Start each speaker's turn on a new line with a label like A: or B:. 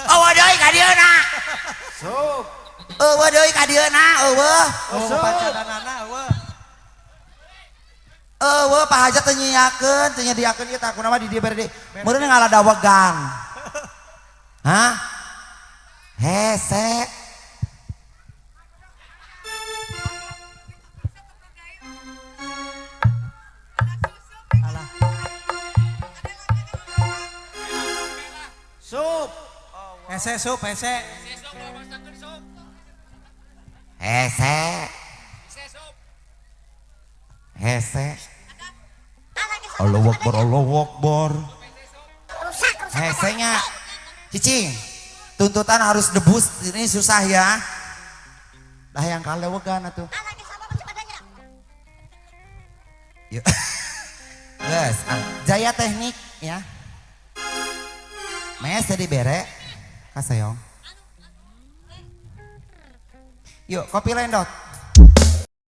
A: Eueuh deui ka dieuna.
B: Sup.
A: Eueuh deui ka dieuna, eueuh.
C: Oh, pacadanana eueuh.
A: Eueuh Pak Hajat teu nyiakeun, teu nyediakeun ieu tah kunaon di dieu bere deui. Meureun ngaladawegan. Hah? Hese.
C: Alah.
B: Sup.
C: Hese sup, hese.
A: Hese. Hese. Allahu Akbar, Allahu Akbar. Hesenya. Cicing. Tuntutan harus debus, ini susah ya. Dah yang kalewegan atuh. Yuk. Guys, ah, Jaya Teknik ya. Mes tadi bere. Kasayong. Yuk, kopi lendot.